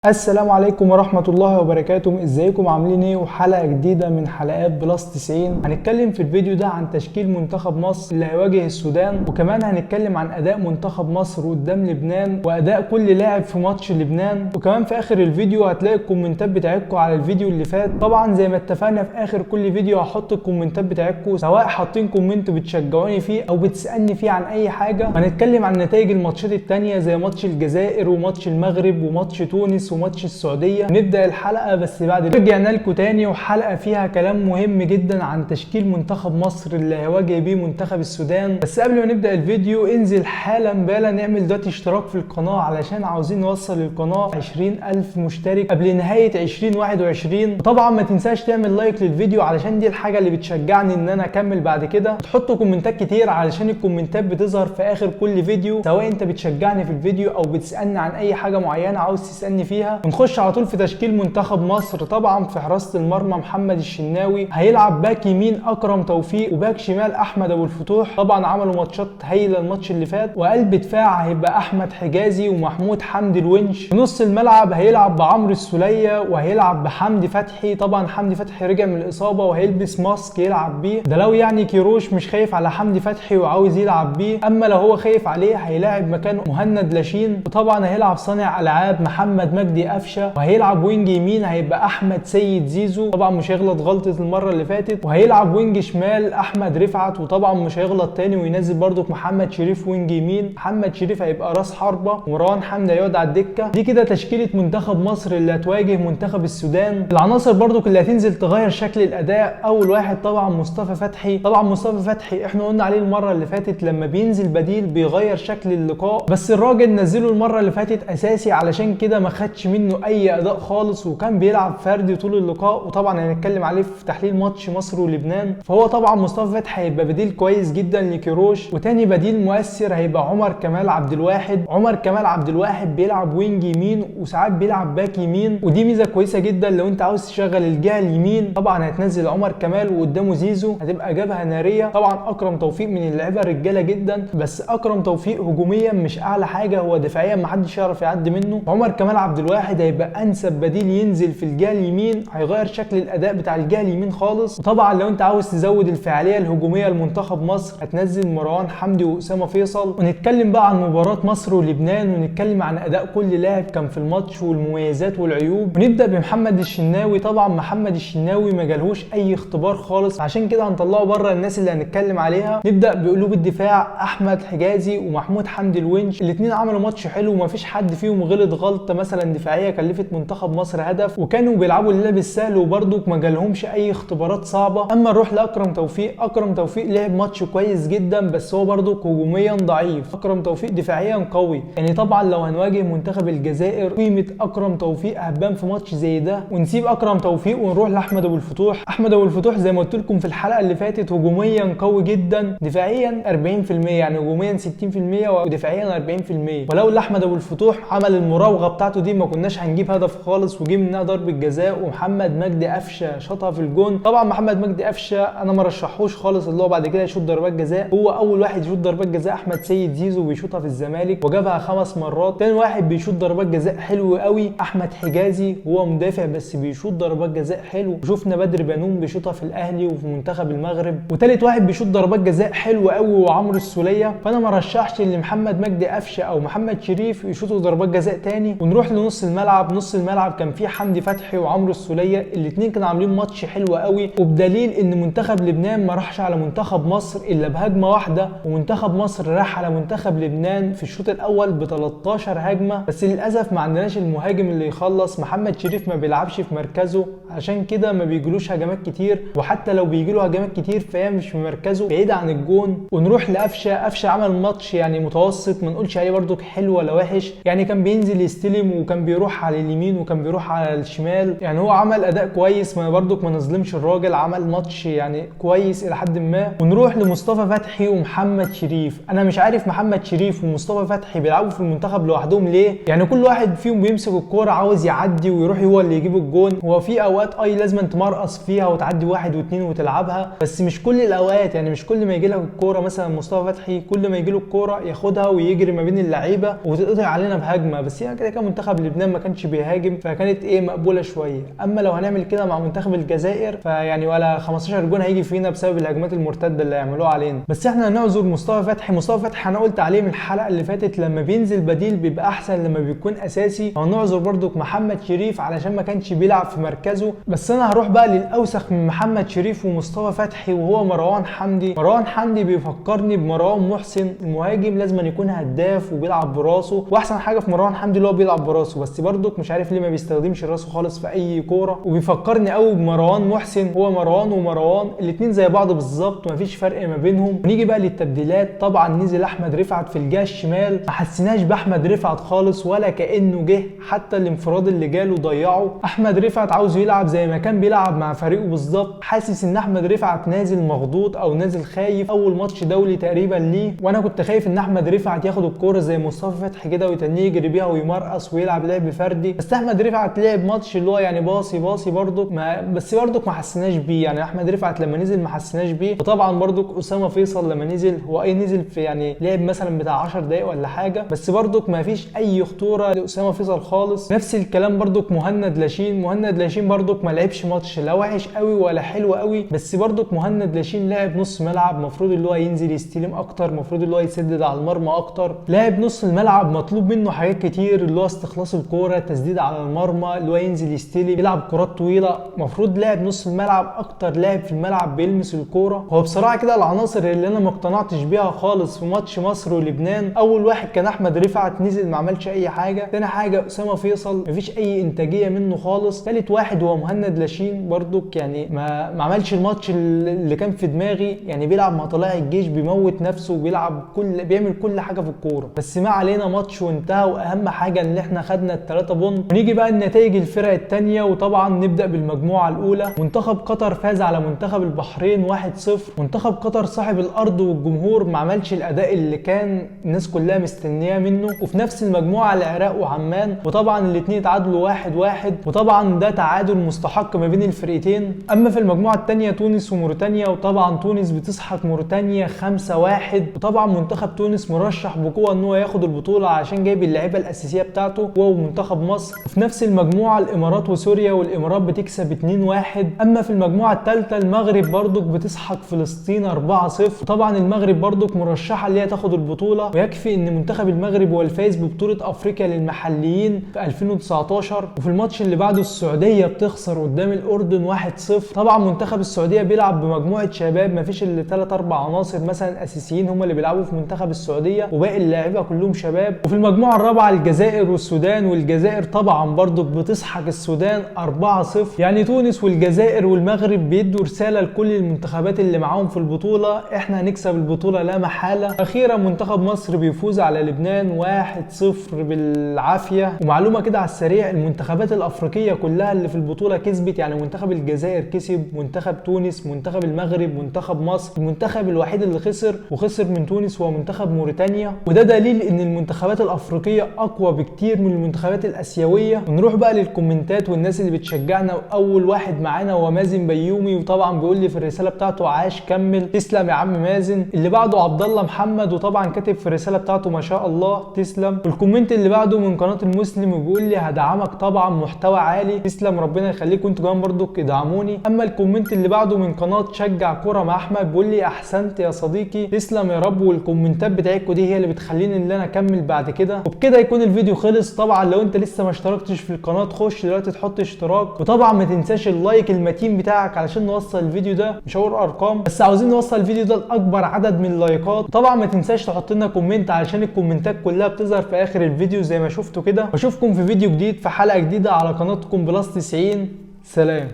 السلام عليكم ورحمة الله وبركاته. ازيكم عاملين ايه؟ وحلقة جديدة من حلقات plus 90. هنتكلم في الفيديو ده عن تشكيل منتخب مصر اللي هيواجه السودان، وكمان هنتكلم عن اداء منتخب مصر قدام لبنان واداء كل لاعب في ماتش لبنان، وكمان في اخر الفيديو هتلاقي الكومنتات بتاعتكم على الفيديو اللي فات. طبعا زي ما اتفقنا في اخر كل فيديو هحط الكومنتات بتاعتكم، سواء حاطين comment بتشجعوني فيه او بتسألني فيه عن اي حاجة. هنتكلم عن نتائج الماتشات التانية زي ماتش الجزائر وماتش المغرب وماتش تونس وماتش السعودية. نبدأ الحلقة بس بعد رجعنا لكم تاني، وحلقة فيها كلام مهم جدا عن تشكيل منتخب مصر اللي هيواجه بيه منتخب السودان. بس قبل ما نبدأ الفيديو انزل حالا بالا نعمل دلوقتي اشتراك في القناة، علشان عاوزين نوصل للقناة 20,000 مشترك قبل نهاية 2021. وطبعا ما تنساش تعمل like للفيديو علشان دي الحاجة اللي بتشجعني ان انا اكمل بعد كده. تحطوا كومنتات كتير علشان الكومنتات بتظهر في اخر كل فيديو، سواء انت بتشجعني في الفيديو او بتسألني عن اي حاجة معينة عاوز تسألني فيها. ونخش على طول في تشكيل منتخب مصر. طبعا في حراسة المرمى محمد الشناوي، هيلعب باك يمين اكرم توفيق وباك شمال احمد ابو الفتوح، طبعا عملوا ماتشات هايلة الماتش اللي فات. وقلب دفاع هيبقى احمد حجازي ومحمود حمدي الونش. في نص الملعب هيلعب بعمرو السوليه وهيلعب بحمدي فتحي، طبعا حمدي فتحي رجع من الاصابة وهيلبس mask يلعب بيه، ده لو يعني كيروش مش خايف على حمدي فتحي وعاوز يلعب بيه. اما لو هو خايف عليه هيلاعب مكانه مهند لاشين. وطبعا هيلعب صانع العاب محمد مجدي قفشه، وهيلعب wing يمين هيبقى احمد سيد زيزو، طبعا مش هيغلط غلطه المرة اللي فاتت. وهيلعب wing شمال احمد رفعت، وطبعا مش هيغلط تاني، وينزل برضك محمد شريف wing يمين. محمد شريف هيبقى راس حربه ومروان حمدي هيقعد على الدكة. دي كده تشكيله منتخب مصر اللي هتواجه منتخب السودان. العناصر برضك اللي هتنزل تغير شكل الاداء، اول واحد طبعا مصطفى فتحي. طبعا مصطفى فتحي احنا قلنا عليه المرة اللي فاتت لما بينزل بديل بيغير شكل اللقاء، بس الراجل نزله المرة اللي فاتت اساسي، علشان كده ما خدش منه اي اداء خالص وكان بيلعب فردي طول اللقاء، وطبعا هنتكلم عليه في تحليل ماتش مصر ولبنان. فهو طبعا مصطفى فتحي هيبقى بديل كويس جدا لكيروش. وتاني بديل مؤثر هيبقى عمر كمال عبد الواحد. عمر كمال عبد الواحد بيلعب wing يمين وساعات بيلعب باك يمين، ودي ميزة كويسة جدا لو انت عاوز تشغل الجهة اليمين. طبعا هتنزل عمر كمال وقدامه زيزو، هتبقى جبهة نارية. طبعا اكرم توفيق من اللعيبة الرجالة جدا، بس اكرم توفيق هجوميا مش اعلى حاجة، هو دفاعيا محدش يعرف يعدي منه. عمر كمال عبد الواحد هيبقى انسب بديل ينزل في الجهة اليمين، هيغير شكل الاداء بتاع الجهة اليمين خالص. وطبعا لو انت عاوز تزود الفاعلية الهجومية لمنتخب مصر هتنزل مروان حمدي واسامة فيصل. ونتكلم بقى عن مباراة مصر ولبنان، ونتكلم عن اداء كل لاعب كان في الماتش والمميزات والعيوب. ونبدا بمحمد الشناوي. طبعا محمد الشناوي ما جالهوش اي اختبار خالص، عشان كده هنطلعه بره الناس اللي هنتكلم عليها. نبدا بقلوب الدفاع احمد حجازي ومحمود حمدي الونش، الاثنين عملوا ماتش حلو ومفيش حد فيهم غلط غلطه مثلا دفاعية كلفت منتخب مصر هدف، وكانوا بيلعبوا اللعب السهل وبرضه ما جالهمش اي اختبارات صعبة. اما نروح لاكرم توفيق، اكرم توفيق لعب ماتش كويس جدا، بس هو برضه هجوميا ضعيف. اكرم توفيق دفاعيا قوي، يعني طبعا لو هنواجه منتخب الجزائر قيمة اكرم توفيق هتبان في ماتش زي ده. ونسيب اكرم توفيق ونروح لاحمد ابو الفتوح. احمد ابو الفتوح زي ما قلت لكم في الحلقة اللي فاتت هجوميا قوي جدا، دفاعيا 40%، يعني هجوميا 60% ودفاعيا 40%. ولولا احمد ابو الفتوح عمل المراوغه بتاعته دي ما كناش هنجيب هدف خالص، وجه منها ضربه جزاء ومحمد مجدي قفشه شاطها في الجون. طبعا محمد مجدي قفشه انا ما رشحوش خالص اللي هو بعد كده يشوط ضربات جزاء، هو اول واحد يشوط ضربات جزاء احمد سيد زيزو بيشوطها في الزمالك وجابها 5 مرات. تاني واحد بيشوط ضربات جزاء حلو قوي احمد حجازي، هو مدافع بس بيشوط ضربات جزاء حلو، وشفنا بدر بنون بيشوطها في الاهلي وفي منتخب المغرب. وتالت واحد بيشوط ضربات جزاء حلو قوي وعمرو السوليه. فانا ما رشحش ان محمد مجدي قفشه او محمد شريف يشوطوا ضربات جزاء تاني. ونروح لنص الملعب. نص الملعب كان فيه حمدي فتحي وعمرو السوليه، الاثنين كانوا عاملين ماتش حلو قوي، وبدليل ان منتخب لبنان ما راحش على منتخب مصر الا بهجمه واحدة، ومنتخب مصر راح على منتخب لبنان في الشوط الاول ب 13 هجمة. بس للاسف ما عندناش المهاجم اللي يخلص، محمد شريف ما بيلعبش في مركزه، عشان كده ما بيجيلوش هجمات كتير، وحتى لو بيجيله هجمات كتير فهي مش في مركزه، بعيد عن الجون. ونروح لقفشه. قفشه عمل ماتش يعني متوسط، ما نقولش عليه برضو حلو ولا وحش، يعني كان بينزل يستلم وكان بيروح على اليمين وكان بيروح على الشمال، يعني هو عمل اداء كويس، ما برضو ما نظلمش الراجل، عمل ماتش يعني كويس الى حد ما. ونروح لمصطفى فتحي ومحمد شريف. انا مش عارف محمد شريف ومصطفى فتحي بيلعبوا في المنتخب لوحدهم ليه، يعني كل واحد فيهم بيمسك الكورة عاوز يعدي ويروح هو اللي يجيب الجون. هو في اوقات اي لازم تمرقص فيها وتعدي واحد واثنين وتلعبها، بس مش كل الاوقات، يعني مش كل ما يجي لك الكورة مثلا مصطفى فتحي كل ما يجي له الكورة ياخدها ويجري ما بين اللعيبة وتتقطع علينا بهجمه. بس هي كده كده منتخب لبنان لبنان ما كانش بيهاجم، فكانت ايه مقبولة شوية. اما لو هنعمل كده مع منتخب الجزائر فيعني ولا 15 جون هيجي فينا بسبب الهجمات المرتدة اللي هيعملوها علينا. بس احنا هنعذر مصطفى فتحي. مصطفى فتحي انا قلت عليه من الحلقة اللي فاتت لما بينزل بديل بيبقى احسن لما بيكون اساسي. وهنعذر برضك محمد شريف علشان ما كانش بيلعب في مركزه. بس انا هروح بقى للاوسخ من محمد شريف ومصطفى فتحي، وهو مروان حمدي. مروان حمدي بيفكرني بمروان محسن، المهاجم لازم يكون هداف وبيلعب براسه، واحسن حاجة في مروان حمدي اللي هو بيلعب براسه، بس برضك مش عارف ليه ما بيستخدمش راسه خالص في اي كورة. وبيفكرني قوي بمروان محسن، هو مروان ومروان الاثنين زي بعض بالظبط، مفيش فرق ما بينهم. ونيجي بقى للتبديلات. طبعا نزل احمد رفعت في الجهة الشمال، ما حسيناش باحمد رفعت خالص ولا كانه جه، حتى الانفراد اللي جاله ضيعه. احمد رفعت عاوز يلعب زي ما كان بيلعب مع فريقه بالظبط. حاسس ان احمد رفعت نازل مخضوض او نازل خايف، اول ماتش دولي تقريبا ليه، وانا كنت خايف ان احمد رفعت ياخد الكورة زي مصطفى فتحي كده ويتنيه يجري بيها ويمرقص ويلعب لعب فردي. بس احمد رفعت لعب ماتش اللي هو يعني باصي باصي برضك، ما بس برضك ما حسيناش بيه، يعني احمد رفعت لما نزل ما حسيناش بيه. وطبعا برضك اسامة فيصل لما نزل هو اي نزل في يعني لعب مثلا بتاع 10 دقايق ولا حاجة، بس برضك ما فيش اي خطورة لاسامة فيصل خالص. نفس الكلام برضك مهند لاشين. مهند لاشين برضك ما لعبش ماتش لا وحش قوي ولا حلو قوي، بس برضك مهند لاشين لاعب نص ملعب، المفروض اللي هو ينزل يستلم اكتر، المفروض اللي هو يسدد على المرمى اكتر. لاعب نص الملعب مطلوب منه حاجات كتير، اللي هو استخلاص الكورة، تسديد على المرمى، اللي هو ينزل يستلم، يلعب كرات طويلة. المفروض لاعب نص الملعب اكتر لاعب في الملعب بيلمس الكورة. هو بصراحة كده العناصر اللي انا ما اقتنعتش بيها خالص في ماتش مصر ولبنان، اول واحد كان احمد رفعت، نزل ما عملش اي حاجة. تاني حاجة اسامة فيصل، مفيش اي انتاجية منه خالص. تالت واحد هو مهند لاشين، برضك يعني ما عملش الماتش اللي كان في دماغي، يعني بيلعب مع طلائع الجيش بيموت نفسه وبيلعب بيعمل كل حاجة في الكورة. بس ما علينا، ماتش وانتهى، واهم حاجة ان احنا خدنا ال3 point. ونيجي بقى لنتائج الفرق الثانية، وطبعا نبدا بالمجموعة الاولى. منتخب قطر فاز على منتخب البحرين 1-0. منتخب قطر صاحب الارض والجمهور ما عملش الاداء اللي كان الناس كلها مستنياه منه. وفي نفس المجموعة العراق وعمان، وطبعا الاثنين اتعادلوا 1-1، وطبعا ده تعادل مستحق ما بين الفرقتين. اما في المجموعة الثانية تونس وموريتانيا، وطبعا تونس بتسحق موريتانيا 5-1. وطبعا منتخب تونس مرشح بقوة ان هو ياخد البطولة عشان جايب اللعيبة الاساسية بتاعته هو ومنتخب مصر. وفي نفس المجموعة الامارات وسوريا، والامارات بتكسب 2-1. اما في المجموعة الثالثة المغرب برضك بتسحق فلسطين 4-0. طبعا المغرب برضك مرشحة اللي هي تاخد البطولة، ويكفي ان منتخب المغرب هو الفايز ببطولة افريقيا للمحليين في 2019. وفي الماتش اللي بعده السعودية بتخسر قدام الاردن 1-0. طبعا منتخب السعودية بيلعب بمجموعه شباب، مفيش الا 3-4 عناصر مثلا اساسيين هم اللي بيلعبوا في منتخب السعودية، وباقي اللاعيبه كلهم شباب. وفي المجموعة الرابعة الجزائر والسودان، والجزائر طبعا برضك بتسحق السودان 4-0. يعني تونس والجزائر والمغرب بيدوا رسالة لكل المنتخبات اللي معاهم في البطولة، احنا هنكسب البطولة لا محالة. اخيرا منتخب مصر بيفوز على لبنان 1-0 بالعافية. ومعلومه كده على السريع، المنتخبات الافريقية كلها اللي في البطولة كسبت، يعني منتخب الجزائر كسب، منتخب تونس، منتخب المغرب، منتخب مصر. المنتخب الوحيد اللي خسر وخسر من تونس هو منتخب موريتانيا، وده دليل ان المنتخبات الافريقية اقوى بكتير من المنتخبات الاسيوية. ونروح بقى للكومنتات والناس اللي بتشجعنا، واول واحد معانا هو مازن بيومي، وطبعا بيقول لي في الرسالة بتاعته عاش كمل، تسلم يا عم مازن. اللي بعده عبد الله محمد، وطبعا كاتب في الرسالة بتاعته ما شاء الله تسلم. وال comment اللي بعده من قناة المسلم وبيقول لي هدعمك طبعا محتوى عالي، تسلم ربنا يخليك، وانتوا كمان برضو ادعموني. اما ال comment اللي بعده من قناة شجع كورة مع احمد بيقول لي احسنت يا صديقي، تسلم يا رب. والكومنتات بتاعتكم دي هي اللي بتخليني ان انا اكمل بعد كده. وبكده يكون الفيديو خلص. طبعا لو انت لسه ما اشتركتش في القناة خش دلوقتي تحط اشتراك، وطبعا ما تنساش ال like المتين بتاعك علشان نوصل الفيديو ده، مش هقول ارقام بس عاوزين نوصل الفيديو ده لاكبر عدد من اللايكات. طبعا ما تنساش تحط لنا comment علشان الكومنتات كلها بتظهر في اخر الفيديو زي ما شفتوا كده. واشوفكم في فيديو جديد في حلقة جديدة على قناتكم بلس 90. سلام.